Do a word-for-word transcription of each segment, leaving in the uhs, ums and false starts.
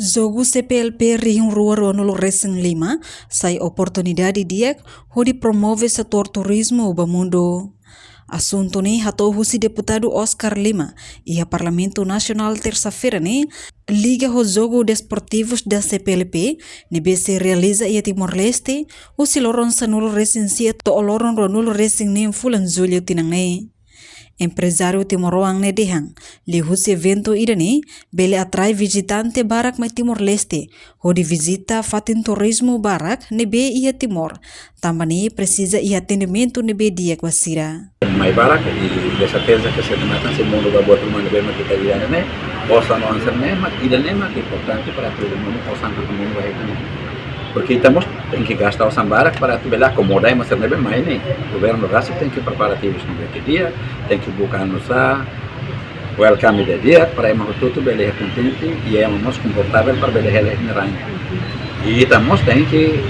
Jogu C P L P rihun rua ruanulu resin lima sai oportunidade di'ak hodi promove setór turizmu ba mundu. Asuntu ne'e hato'o husi deputadu Oscar Lima iha Parlamentu Nasionál tersa-feira ne'e, liga ho Jogu Desportivus da C P L P ne'ebé sei realiza iha Timor-Leste, husi loron sanulu resin sia to'o loron ruanulu resin neen fulan Jullu tinan ne'e. Emprezáriu timoroan ne'e dehan, liuhusi eventu ida-ne'e, bele atrai vizitante barak mai Timor-Leste, hodi vizita fatin turizmu barak ne'ebé iha Timor, tanba ne'e presiza iha atendimentu ne'ebé di'ak ba sira. Mai barak, i de serteza ke se matan se mundu ba buat ruma ne'ebé mak ita iha ne'e, osan oan sira-ne'e mak, ida-ne'e mak importante para todo mundo, osan todo mundo ba ita ne'e. Porque ita mós tenke gasta osan barak para atu bele akomoda ema sira ne'ebé mai ne'e. Governu rasik tenke preparativus ne'ebé ke di'ak, tenke buka anu sa, welcome ida di'ak, para ema hotu-hotu bele iha kontente, i ema mós konfortavel para bele hela iha nia rain. I ita mós tenke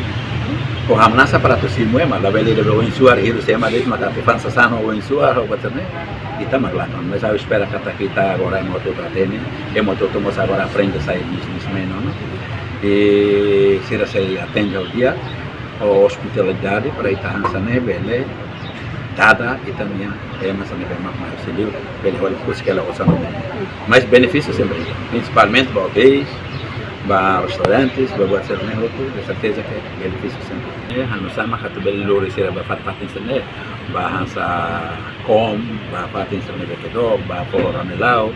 ho hamnasa para atu simu ema, labele ida be oin suar, hirus ema de'it maka atu fa'an sasán ho oin suar, ho buat sira-ne'e. Ita mak lakan, mas ha'u espera katak ita agora ema hotu-hotu atende, ema hotu-hotu mós agora aprende sai businessman, no? I sira sei atende ho di'ak, ho ospitalidade para ita hanesan ne'e bele dada ita-nia ema sira ne'ebé mak mai husi liur, bele hola husi kela osan. Mas benefísiu sempre iha, prinsipalmente ba hotéis, ba restaurantes, ba buat sira-ne'e hotu, de serteza ke benefísiu sempre iha. Ha'u hanoin mak atu bele lori sira ba fat-fatin sira-ne'e, ba hanesan Kom, ba fatin sira ne'ebé ke dook, ba foho Ramelau,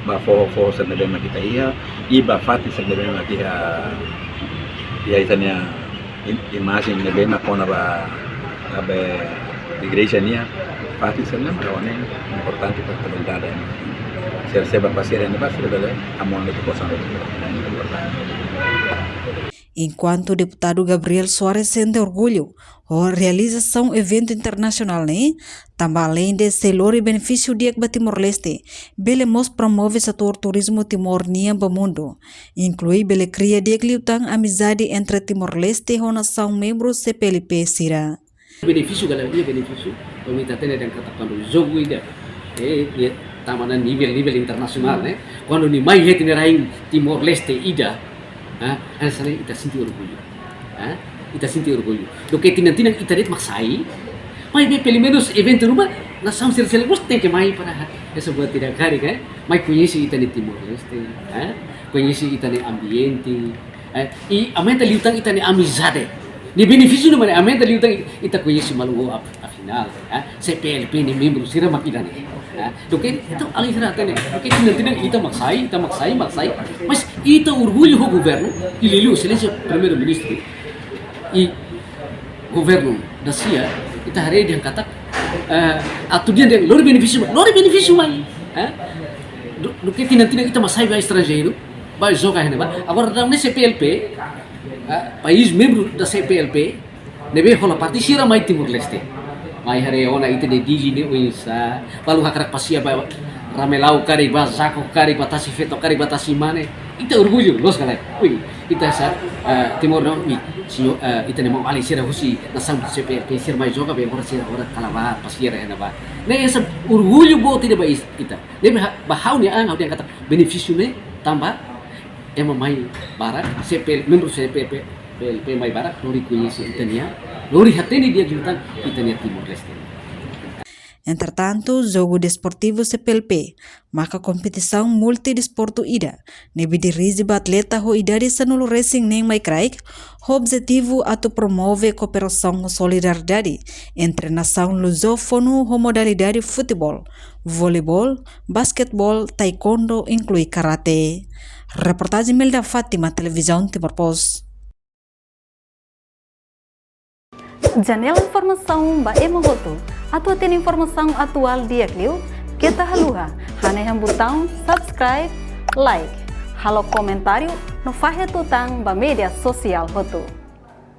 ba foho, foho sira ne'ebé mak ita iha, i ba fatin sira ne'ebé mak iha, iha ita-nia im-, imajen ne'ebé mak kona-ba, ba be, igreja nian, fatin sira-ne'e mak ha'u hanoin importante para komunidade. Sira, sira ba pasiar iha ne'ebá, sira bele hamon de'it osan. Enkuantu deputadu Gabriel Soares sente orgullu ho realizasaun eventu internasionál ne'e, tanba aleinde sei lori benefísiu di'ak ba Timor-Leste, bele mós promove setór turizmu Timor nian ba mundu, inklui bele kria di'ak liután amizade entre Timor-Leste ho nasaun membru C P L P sira. Benefísiu, galera, nia benefísiu, kuandu ita hatene dehan katak kuandu jogu ida, eh, nia tama ona nivel, nivel internasionál, ne'e? Kuandu nia mai iha ita-nia rain Timor-Leste ida, ah, hanesan ne'e ita sente orgullu. Ah, ita sente orgullu. Duké tinan-tinan ita de'it mak sai, maibé pelumenus eventu ruma, nasaun sira seluk mós tenke mai para, esa buat ida karik, eh? Mai koñese ita-nia Timor-Leste, eh? Koñese ita-nia ambiente, eh? I aumenta liután ita-nia amizade. Nia benefísiu ne'e mak ne'e, aumenta liután ita koñese malu-boot, af-, afinál, eh? C P L P nia membru sira mak ida-ne'e, eh? Duké, entaun, alin sira hatene, duké tinan-tinan ita mak sai, ita mak sai, mak sai. Mas ita orgullu ho governu, i liuliu Exelénsia Primeiru-Ministru, i governu da sia, ita haree dehan katak, eh, atu dehan dehan lori benefísiu, lori benefísiu mai, eh? Du-, duké tinan-tinan ita mak sai ba estranjeiru, ba joga iha ne'ebá. Agora daudaun ne'e C P L P, eh, país membru da C P L P, ne'ebé hola parte sira mai Timor-Leste. Mai haree ona ita-nia Dili ne'e oinsá, balu hakarak pasiar ba Ramelau karik, ba Jaco karik, ba Tasi Feto karik, ba Tasi Mane. Ita orgullu, loos ka lae? Ui, ita hanesan, eh, Timor no, ui, señór, eh, ita-nia maun-alin sira husi nasaun C P L P sira mai joga, be agora sira agora kala bá pasiar iha ne'ebá. Ne'e hanesan orgullu boot ida ba is-, ita. Ne'ebé ha-, ba ha'u-nia an, ha'u dehan katak benefísiu ne'e tanba ema mai barak, C P L, membru C P L P, P L P mai barak, lori koñese ita-nia, lori hatene di'ak liután ita-nia Timor-Leste. Entretantu, Jogu Desportivu C P L P maka kompetisaun multidesportu ida ne'ebé dirije ba atleta ho idade sanulu resin neen mai kraik, ho objetivu atu promove kooperasaun no solidariedade entre nasaun luzófonu ho modalidade futeból, voleibol, basketeból, taekwondo, inklui karate. Reportajen Melda Fátima, Televizaun Timor Post. Janela informasaun ba ema hotu. Atu hatene informasaun atuál di'ak liu, keta haluha hanehan butaun subscribe, like, halo komentáriu, no fahe tutan ba média sosiál hotu.